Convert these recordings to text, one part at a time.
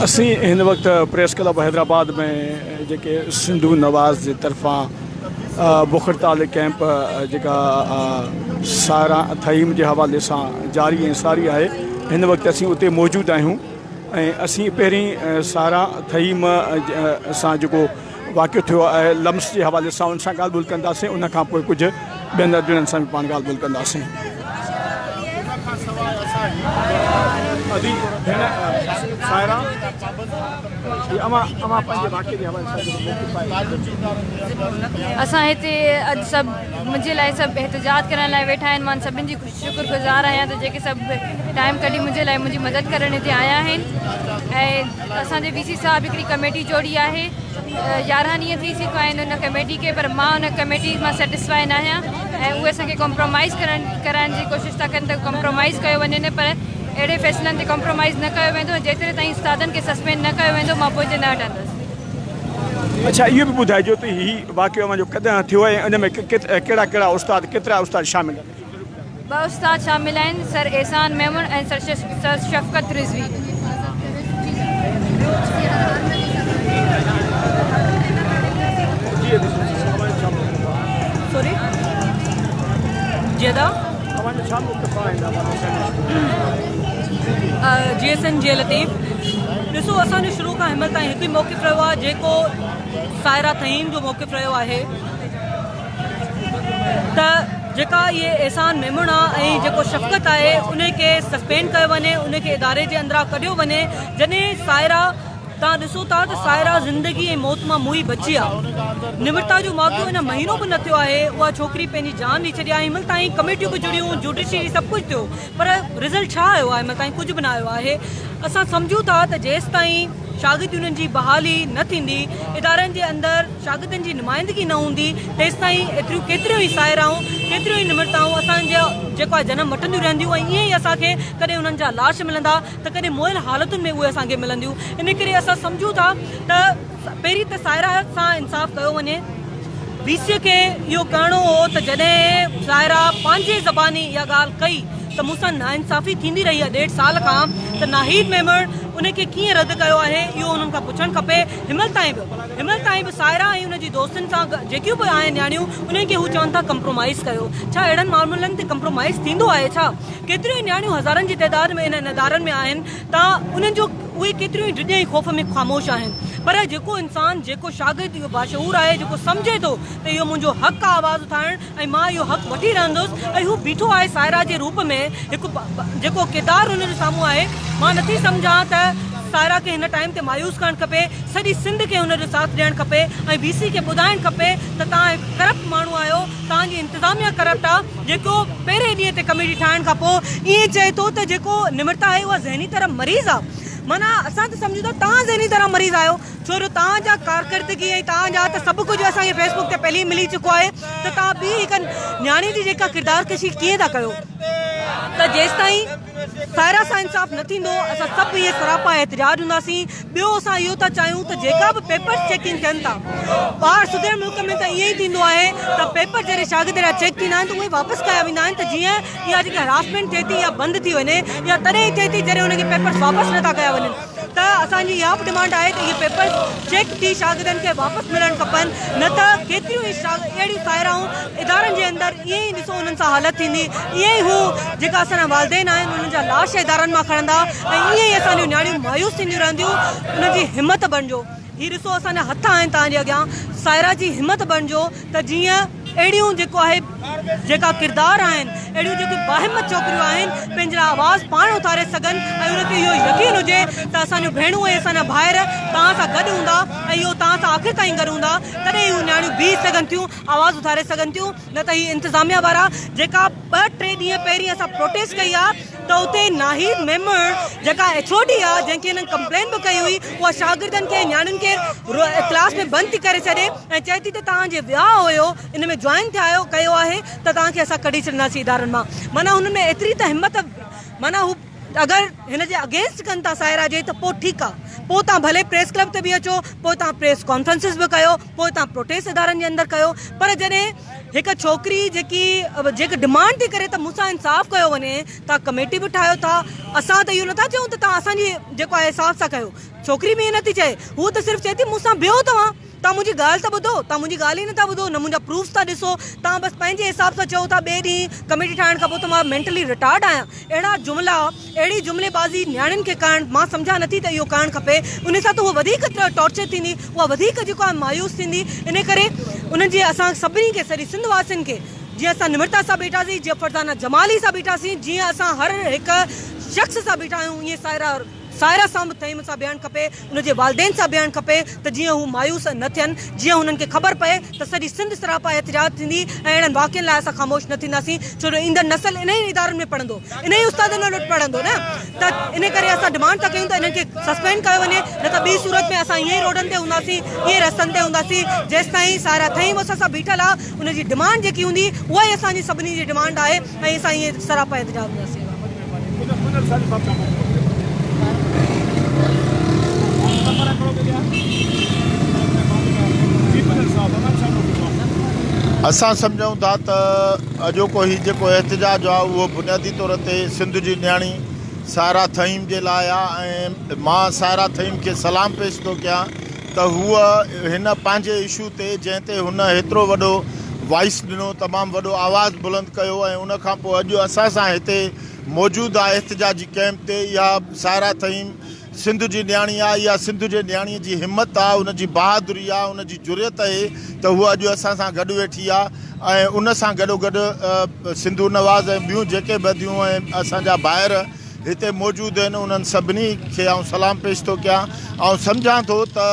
اسين هن وقت پريس ڪلب حيدرآباد ۾ جيڪي سنڌو نواز جي طرفان بک هڙتال ڪئمپ جيڪا سارا ٿهيم جي حوالي سان جاري ۽ ساري آهي هن وقت اسين اتي موجود آهيون ۽ اسين پهرين سارا ٿهيم سان جيڪو واقعو ٿيو آهي لمس جي حوالي سان ان سان ڳالهه ٻولهه ڪنداسين ان کان پوء ڪجهه ٻين اڳواڻن سان به پاڻ ڳالهه ٻولهه ڪنداسين. ادي ڀيڻ سائرا هي اوهان اوهان پنهنجي واقعي جي حوالي سان جيڪو موقف آهي. اسان هتي اڄ سڀ منهنجي لاء سڀ احتجاج ڪرڻ لاء ويٺا آهن مان سڀني جي شڪر گذار آهيان ته جيڪي سڀ ٽائيم ڪڍي منهنجي لاء منهنجي مدد ڪرڻ هتي آيا آهن ۽ اسان جي وي سي صاحب هڪڙي ڪميٽي جوڙي آهي 11 ڏينهن ٿي چڪا آهن ان ڪميٽي کي پر مان ان ڪميٽي مان سيٽسفائي نه آهيان ۽ اهي اسان کي ڪمپرومائز ڪرڻ ڪرائڻ جي ڪوشش ٿا ڪن ته ڪمپرومائز ڪيو وڃي نه پر اهڙي فيصلن تي ڪمپرومائز نه ڪيو ويندو جيتري تائين استادن کي سسپينڊ نه ڪيو ويندو مان پوئتي نه هٽندس. اڇا اهو به ٻڌائجو ته هي واقعو اوهان جو ڪڏهن ٿيو ۽ ان ۾ ڪهڙا ڪهڙا استاد ڪيترا استاد شامل آهن؟ ٻه استاد شامل آهن سر احسان ميمڻ ۽ سر شفقت رضوي. جي ايس اين جي لطيف ڏسو اسان جو شروع کان هن مهل تائين هڪ ئي موقف رهيو آهي جيڪو سائره ٿهيم جو موقف رهيو آهي ته جيڪا اهي احسان ميمڻ آ ۽ جيڪو شفقت آهي ان کي سسپينڊ ڪيو وڃي ان کي اداري جي اندران ڪڍيو وڃي جڏهن سائره تان ڏسو ٿا ته سائره زندگي ۽ موت مان موئي بچي آ نمرتا جو واقعو اڃا مهينو به نه ٿيو آهي اها ڇوڪري پنهنجي جان ڏئي ڇڏي آهي هن مهل تائين ڪميٽيون به جڙيون جوڊيشري سڀ ڪجهه ٿيو پر رزلٽ ڇا آيو آهي هن مهل تائين ڪجهه به نه آيو آهي اسان سمجهون ٿا ته جيستائين شاگرد يونين جي بحالي نه ٿيندي ادارن جي اندر شاگردن جي نمائندگي نه هوندي تيستائين ايتريون ڪيتريون ئي سائرائون، ڪيتريون ئي نمرتائون اسان جا جيڪو آهي جنم وٺنديون رهنديون ۽ ائين ئي اسان کي ڪڏهن انهن جا لاش ملندا ته ڪڏهن مئل حالتن ۾ اهي اسان کي ملنديون ان ڪري اسان سمجهون ٿا ته پهرين ته سائرا سان انصاف ڪيو وڃي. وي سي کي اهو ڪرڻو هو ته جڏهن سائرا پنهنجي زباني اها ڳالهه ڪئي ته مون سان ناانصافي ٿيندي رهي آهي ڏيڍ سال کان ته ناهيد ميمڻ ان کي ڪيئن رد ڪيو آهي اهو انهن کان پڇڻ کپي هنمهل تائين به هنمهل تائين به سائره ۽ ان جي دوستن سان جيڪيون به آهن نياڻيون انهن کي هو چون ٿا ڪمپرومائيز ڪيو ڇا اهڙن معاملن تي ڪمپرومائيز ٿيندو آهي ڇا ڪيتريون ئي نياڻيون هزارن جي تعداد ۾ انهن ادارن ۾ آهن ته انهن جو اهي ڪيتريون ئي ڊڄ ۽ خوف ۾ خاموش آهن پر جيڪو انسان جيڪو شاگرد اهو باشعور آهي جيڪو سمجهي ٿو ته اهو منهنجو حق آهي آواز اٿارڻ ۽ مان اهو حق وٺي رهندس ۽ هو بيٺو آهي سائره جي روپ ۾ هڪ جيڪو ڪردار هن جو سامهون آهي مان نٿي سمجهان ته سائره کي هن ٽائيم تي مايوس ڪرڻ کپي سڄي سنڌ کي هن جو ساٿ ڏيڻ کپي ۽ وي سي کي ٻڌائڻ کپي ته توهان هڪ ڪرپٽ ماڻهو آهيو توهان جي انتظاميا ڪرپٽ آ جيڪو پهرين ڏينهن تي ڪميٽي ٺاهڻ کان پوء ائين چئي ٿو ته جيڪو نمرتا آهي اها ذهني طرح مريض آ معنيٰ اسان ته سمجهون ٿا توهان ذهني طرح مريض آهيو ڇو جو توهان جا ڪارڪردگي ۽ توهان جا ته سڀ ڪجهه اسان کي فيس بڪ تي پهلي ئي ملي چڪو آهي ته توهان ٻي هڪ نياڻي جي جيڪا ڪردار ڪشي ڪيئن ٿا ڪيو ته جيستائين سائره سان انصاف نه ٿيندو اسان سڀ اهي سراپا احتجاج هونداسين ٻيو اسان اهو ٿا چاهيون ته جيڪا به پيپرز چيڪنگ ٿين ٿا ٻاهر سڌريل ملڪ ۾ ته ائين ئي ٿيندو آهي ته پيپر جڏهن شاگرد جا چيڪ ٿيندا آهن ته اهي واپس ڪيا ويندا آهن ته جيئن اها جيڪا هراسمينٽ ٿئي ٿي اها بند ٿي وڃي اها تڏهن ئي ٿئي ٿي جڏهن انهن کي پيپرز واپس نٿا ڪيا وڃن ته اسان جي اها به ڊمانڊ آهي ته اهي پيپرز چيڪ ٿي شاگردن کي واپس ملڻ کپن نه ته ڪيتريون ئي اهڙيون سائرائون ادارن جي اندر ائين ئي ڏسو انهن سان حالت ٿيندي ائين ئي هو جيڪا اسان جا والدين آهن انهن جا لاش ادارن مان کڻندا ۽ ائين ئي اسان جون نياڻيون مايوس ٿينديون رهنديون انهن جي همت بڻجو هي ڏسو اسان جا هٿ آهن توهان جي اڳيان سائرا جي همت بڻجو ته جيئن اهڙيون جيڪو آهي جيڪا ڪردار آهن اهڙيون جيڪي باهمت ڇوڪريون آهن پنهنجي لاء آواز پاڻ اٿاري سگهن ۽ انهن کي اهو يقين هجي ته اسان جون ڀيڻون ۽ اسان جا ڀائر توهان سان گڏ هوندا ۽ اهو توهان سان آخر تائين گڏ هوندا تڏهن ئي هو نياڻيون بيهي سگهن ٿيون آواز اٿاري سگهن ٿيون نه ته هي انتظاميا وارا جيڪا ٻه ٽي ڏينهن پهرين اسان پروٽيسٽ ڪئي آهي ته اتي ناهيد ميمڻ جيڪا ايڇ او ڊي آ جنهن کي هنن ڪمپلين به ڪئي هئي اها شاگردن کي نياڻين کي ڪلاس ۾ بند ٿي ڪري ڇڏي ۽ چئي ٿي ته توهان جي وياهه هيو ان ۾ جوائن ٿيا آهيو ڪيو آهي ته توهان کي اسان ڪڍي ڇڏنداسين ادارن مان معنيٰ هنن ۾ ايتري ته همت معنيٰ هو اگر هن جي اگينسٽ ڪن ٿا سائرا جي ته پوء ٺيڪ آ پوء توهان ڀلي پريس ڪلب تي به اچو پوء توهان پريس ڪانفرنسز به ڪيو پوء توهان پروٽيسٽ ادارن جي اندر ڪيو پر جڏهن. هڪ ڇوڪري جيڪي جيڪي ڊمانڊ ٿي ڪري ته مون سان انصاف ڪيو وڃي توهان ڪميٽي به ٺاهيو ٿا اسان ته اهو نٿا چئون ته توهان اسان جي جيڪو آهي حساب سان ڪيو ڇوڪري به ائين نٿي چئي هوء ته صرف چئي ٿي مون سان بيهو توهان توهان منهنجي ڳالهه ته ٻڌو توهان منهنجي ڳالهه ئي نٿا ٻڌو نه منهنجا پروفس ٿا ڏسو توهان بس پنهنجي حساب سان چئو ٿا ٻئي ڏينهن ڪميٽي ٺاهڻ کان پوء ته مان مينٽلي رٽارڊ آهيان اهڙا جملا اهڙي جملي بازي نياڻين کي ڪرڻ مان سمجهان نٿي ته اهو ڪرڻ کپي ان سان ته هوء وڌيڪ ٽارچر ٿيندي اها وڌيڪ جيڪو آهي مايوس ٿيندي ان ڪري انهن جي اسان سڀني کي سڄي سنڌ واسين کي جيئن اسان نمرتا سان بيٺاسين جيئن فرزانه جمالي سان بيٺاسين جيئن اسان هر هڪ شخص سان بيٺا آهيون ايئن سائره سائره سان به ٿهيم سان بيهڻ کپي ان جي والدين سان بيهڻ کپي ته جيئن هو مايوس نه ٿين جيئن هنن کي خبر پئي ته سڄي سنڌ سراپا احتجاج ٿيندي ۽ اهڙن واقعن لاء اسان خاموش نه ٿينداسين ڇو جو ايندڙ نسل انهن ئي ادارن ۾ پڙهندو انهن ئي استادن وٽ پڙهندو نه ته ان ڪري اسان ڊمانڊ ٿا ڪيون ته انهن کي سسپينڊ ڪيو وڃي نه ته ٻي صورت ۾ اسان ائين ئي روڊن تي هونداسين ائين رستن تي هونداسين جيستائين سائره ٿهيم اسان سان بيٺل آهي ان جي ڊمانڊ جيڪي هوندي اها ئي اسان جي سڀني جي ڊمانڊ آهي ۽ اسان ائين سراپا احتجاج هونداسين. اسان سمجهون ٿا ته اڄوڪو هي جيڪو احتجاج آهي اهو بنيادي طور تي سنڌ جي نياڻي سائره ٿهيم جي لاء آهي ۽ مان سائره ٿهيم کي سلام پيش ٿو ڪيان ته هوء هن پنهنجي اشو تي جنهن تي هن هيترو وڏو وائس ڏنو تمام وڏو آواز بلند ڪيو ۽ ان کان پوء اڄ اسان سان هتي موجود آهي احتجاجي ڪئمپ تي اها سائره ٿهيم سنڌ جي نياڻي آهي اها سنڌ جي نياڻي جي همت آهي ان جي بهادري آهي ان جي جرئت اهي ته هوء اڄ اسان سان گڏ ويٺي آهي ۽ ان سان گڏو گڏ سنڌو نواز ۽ ٻيون جيڪي به اديون ۽ اسان جا ڀائر هتي موجود آهن انهن سڀني کي آئون سلام پيش ٿو ڪيان آئون سمجهان ٿو ته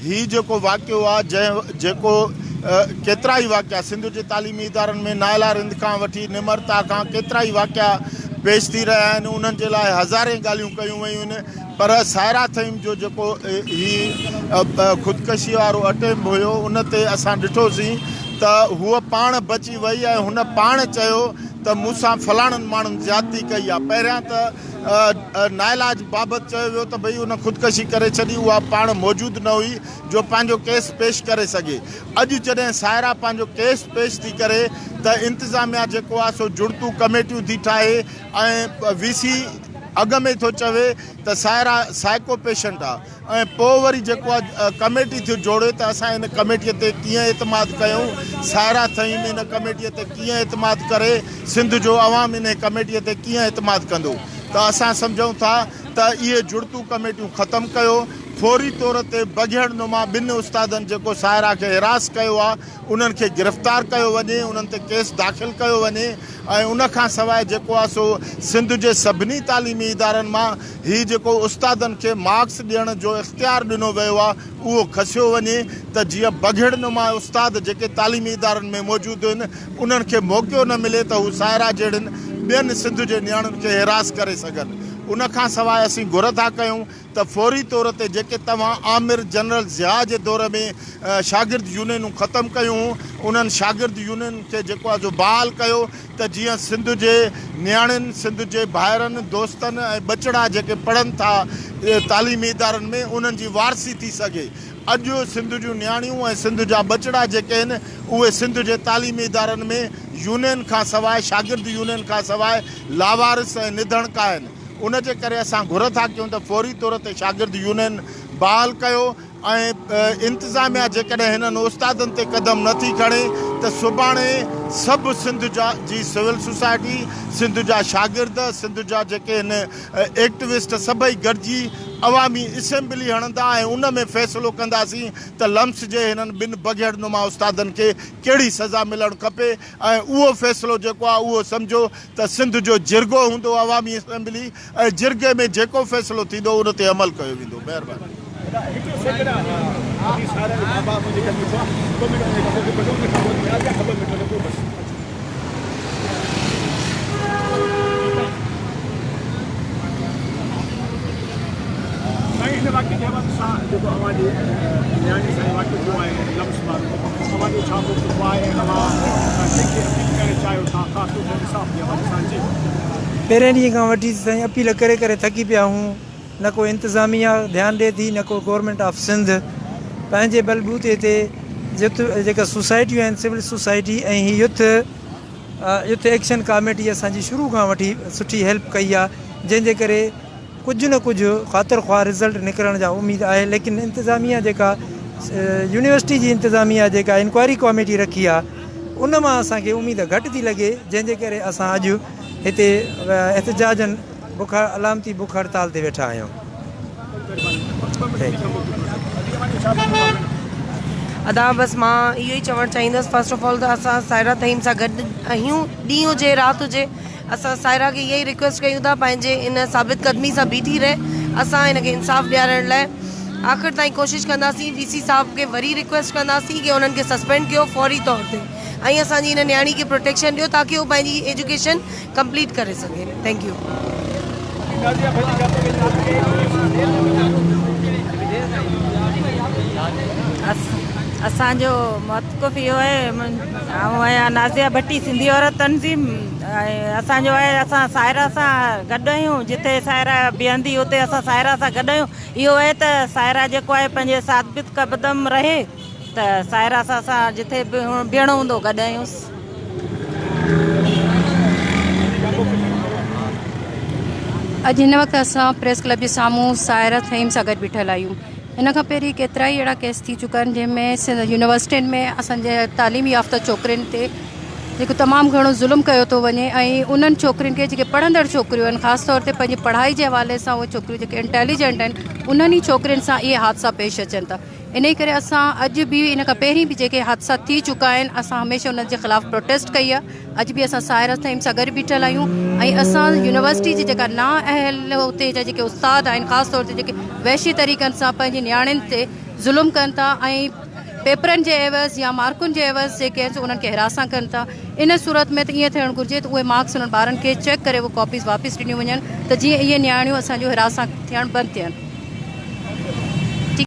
هي جيڪو واقعو آهي جنهن جيڪو ڪيترائي واقعا سنڌ جي تعليمي ادارن ۾ نائلا رند کان وٺي نمرتا کان ڪيترائي واقعا پيش ٿي رهيا آهن انهن جي لاء هزارين ڳالهيون ڪيون ويون آهن پر سائرا ٿهيم جو جيڪو هي خودڪشي وارو اٽيمپ هيو ان تي اسان ڏٺوسين ته هوء پاڻ بچي وئي ۽ هن پاڻ چيو ته مون سان فلاڻن ماڻهن زيادتي ڪئي آهي. پهريان ته نائلاج بابت چيو ويو ته ڀئي ان خودڪشي ڪري ڇڏي، اها پاڻ موجود نه هئي جو پنهنجو ڪيس پيش ڪري سگهي. اڄ جڏهن سائره پنهنجو ڪيس پيش ٿي ڪري ته انتظاميا جيڪو آهي سو جڙتو ڪميٽيون ٿي ٺاهي ۽ وي سي اڳ ۾ ٿو چوي ته سائره سائيڪو پيشنٽ آهي. ۽ پوء وري جيڪو آ ڪميٽي ٿيو جوڙي ته اسان ان ڪميٽي تي ڪيئن اعتماد ڪيون، سائره ٿهيم ان ڪميٽي تي ڪيئن اعتماد ڪري، سنڌ جو عوام انهي ڪميٽي تي ڪيئن اعتماد ڪندو ته اسان سمجهون ٿا ته اهي جڙتو ڪميٽيون ختم ڪيو، فوري طور تي بگهڙ نما ٻن استادن جيڪو سائره کي حراس ڪيو آ انهن کي گرفتار ڪيو وڃي، انهن تي ڪيس داخل ڪيو وڃي ۽ ان کان سواء جيڪو آ سو سنڌ جي سڀني تعليمي ادارن مان هي جيڪو استادن کي مارڪس ڏيڻ جو اختيار ڏنو ويو آ اهو کسيو وڃي ته جيئن بگهڙ نما استاد جيڪي تعليمي ادارن ۾ موجود آهن انهن کي موقعو نه ملي ته هو سائره جهڙين ٻين سنڌ جي نياڻين کي هراس ڪري سگهن ان کان سواء اسين گهر ٿا ڪيون ته فوري طور تي جيڪي توهان آمر جنرل ضياء جي دور ۾ شاگرد يونينون ختم ڪيون هون انهن شاگرد يونينن کي جيڪو آ سو بحال ڪيو ته جيئن سنڌ جي نياڻين، سنڌ جي ڀائرن، دوستن ۽ ٻچڙا جيڪي پڙهن ٿا تعليمي ادارن ۾ انهن جي وارثي ٿي سگهي. اڄ سنڌ جون نياڻيون ۽ سنڌ جا ٻچڙا جيڪي آهن اهي سنڌ جي تعليمي ادارن ۾ يونين کان سواء شاگرد يونين کان سواء لاوارث ۽ نڌڻڪا آهن ان جي ڪري اسان گهر ٿا ڪيون ته فوري طور تي شاگرد يونين بحال ڪيو ۽ انتظاميا جيڪڏهن هنن استادن تي قدم نه ٿي کڻي ته سڀاڻي سڀ سنڌ جا جي سول سوسائٽي، سنڌ جا شاگرد، سنڌ جا جيڪي هن ايڪٽوسٽ سڀئي گڏجي عوامي اسيمبلي هڻندا ۽ ان ۾ فيصلو ڪنداسين ته لمس جي هنن ٻن بگهڙ نما استادن کي ڪهڙي سزا ملڻ کپي ۽ اهو فيصلو جيڪو آهي اهو سمجهو ته سنڌ جو جرڳو هوندو عوامي اسيمبلي ۽ جرڳي ۾ جيڪو فيصلو ٿيندو ان تي عمل ڪيو ويندو. مهرباني. پهرين ڏينهن کان وٺي سائين اپيل ڪري ڪري ٿڪي پيا آهيون نه ڪو انتظاميا ڌيان ڏي ٿي نه ڪو گورنمينٽ آف سنڌ پنهنجي بل بوتي تي يوٿ جيڪا سوسائٽيون آهن سول سوسائٽي ۽ هي يوٿ يوٿ ايڪشن ڪاميٽي اسان جي شروع کان وٺي سٺي هيلپ ڪئي آهي جنهن جي ڪري ڪجهه نه ڪجهه خاطر خواهه رزلٽ نڪرڻ جا اميد آهي ليڪن انتظاميا جيڪا يونيورسٽي جي انتظاميا جيڪا انڪوائري ڪاميٽي رکي آهي ان مان اسان کي اميد گهٽ ٿي لڳي جنهن جي ڪري اسان اڄ هتي احتجاجن بک علامتي بک هڙتال تي ويٺا آهيون. ادا بس مان اهو ئي چوڻ چاهيندس فرسٽ آف آل ته اسان سائره ٿهيم سان گڏ آهيون ڏينهن هجي رات هجي اسان سائره کي اها ئي رڪويسٽ ڪيون ٿا پنهنجي ان ثابت قدمي سان بيٺي رهي اسان هن کي انصاف ڏيارڻ لاء آخر تائين ڪوشش ڪنداسين وي سي صاحب کي وري رڪويسٽ ڪنداسين ڪي انهن کي سسپينڊ ڪيو فوري طور تي ۽ اسان جي هن نياڻي کي پروٽيڪشن ڏيو تاڪي هو پنهنجي ايجوڪيشن ڪمپليٽ ڪري سگهي thank you. اسان جو موقف اهو آهي آئون آهيان نازيه ڀٽي سنڌي عورت تنظيم ۽ اسان جو آهي اسان سائره سان گڏ آهيون جتي سائره بيهندي اتي اسان سائره سان گڏ آهيون اهو آهي ته سائره جيڪو آهي پنهنجي ثابت قدم رهي ته سائره سان اسان جتي به بيهڻو هوندو گڏ آهيونس. اڄ هن وقت اسان پريس ڪلب جي سامهون سائره ٿهيم سان گڏ بيٺل آهيون ان کان پهرين ڪيترائي اهڙا ڪيس ٿي چڪا آهن جنهن ۾ سنڌ يونيورسٽين ۾ اسان جي تعليم يافته ڇوڪرين تي جيڪو تمام گهڻو ظلم ڪيو ٿو وڃي ۽ انهن ڇوڪرين کي جيڪي پڙهندڙ ڇوڪريون آهن خاص طور تي پنهنجي پڙهائي جي حوالي سان اهي ڇوڪريون جيڪي انٽيليجنٽ آهن انهن ئي ڇوڪرين سان اهي حادثا پيش اچن ٿا انهي ڪري اسان اڄ به ان کان پهرين به جيڪي حادثا ٿي چڪا آهن اسان هميشه انهن جي خلاف پروٽيسٽ ڪئي آهي اڄ به اسان سائره ٿهيم سان گڏ بيٺل آهيون ۽ اسان يونيورسٽي جي جيڪا نا اهل اتي جا جيڪي استاد آهن خاص طور تي جيڪي وحشي طريقن سان پنهنجي نياڻين تي ظلم ڪن ٿا ۽ پيپرن جي عيوض يا مارڪن جي عيوض جيڪي آهن سو انهن کي هراسان ڪن ٿا ان صورت ۾ ته ائين ٿيڻ گهرجي ته اهي مارڪس انهن ٻارن کي چيڪ ڪري اهي ڪاپيز واپس ڏنيون وڃن ته جيئن اهي نياڻيون اسان جون هراسان ٿيڻ بند ٿين.